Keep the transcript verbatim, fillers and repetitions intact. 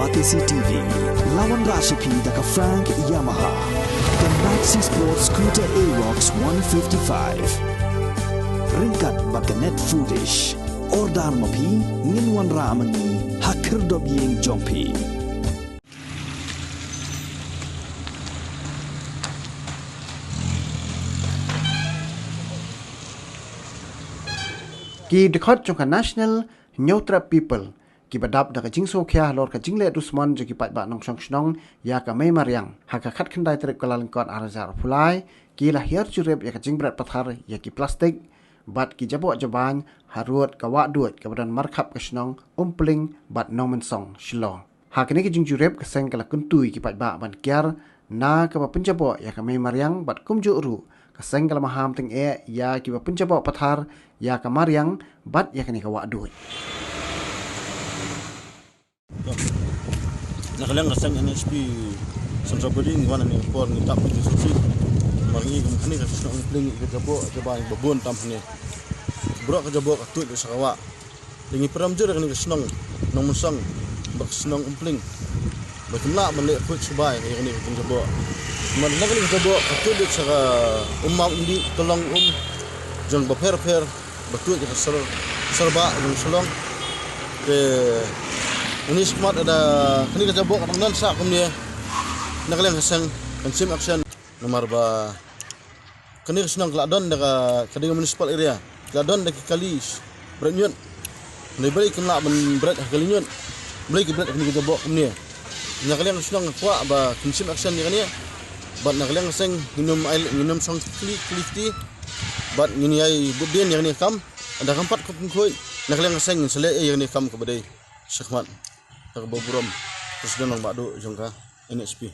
Batesi T V, la wanrah sha phi da ka Frank Yamaha, ka Maxi Sport Scooter Aerox one fifty-five. Ryngkat bad ka Net Foodish. Order ma phi, ngin wanrah ma ngi ha khyrdop ïing jong phi. Ki dkhot jong ka National Hynñiewtrep People kiba dap da ka jingsngewkhia halor ka jingleh dusmon jong ki paidbah nongshong shnong ïa ka Mei Mariang, ha ka khatkhyndai tarik Kyllalyngkot arhajar arphew lai, ki la hiar jurip ïa ka jingbret pathar ïa ki plastik bad ki jaboh jabain harud ka Wahduid kaba don markhap ka shnong Umpling bad Nongmynsong, Shillong. Ha kane ka jingjurip, ka seng ka la kyntu ïa ki paidbah ban kiar na kaba pynjaboh ïa ka Mei Mariang bad kumjuh ruh ka seng ka la maham tyngeh ïa kiba pynjaboh pathar ïa ka Mariang bad ïa kane ka Wahduid. Na ka liang ka seng N H P Central Body ngi wan hangne por ngi tap ngi sngewsih. Namar ngi kum kane ka shnong Umpling ka jaboh jabain ba bun tam hangne. Baroh ka jaboh ka tuid sha ka wah. Te ngi pynrem jur ïa kane ka shnong Nongmynsong bad ka shnong Umpling ba kim lah ban leh khuid shuwa ïa kane ka jingjaboh. Namar na kane ka jaboh ka tuid sha ka um map um dih, ka long um jong bapher bapher, ba tuid ïa ka sar, sarbah jong Shillong. Te ngi sngewkhmat lada kane ka jaboh ka dang don sah kumne, na ka liang ka seng kan shim action. Namar ba kane ka shnong ka la don da ka, ka dei ka municipal area, ka la don da ki kali bret ñiut. Hynrei balei kim lah ban bret ha kali ñiut, balei ki bret ha kane ka jaboh kumne? Na ka liang ka shnong nga kwah ba kin shim action ïa kane. Bad na ka liang ka seng ngin ym ai, ngin ym shong kli kli kti. Bad ngin ïai bud dien ïa kane ka kam. Lada kam pat khuid khuid, na ka liang ka seng ngin sa leh ïa kane ka kam kaba dei shakhmat, ha kaba burom President Rangbah Duh jong ka N H P.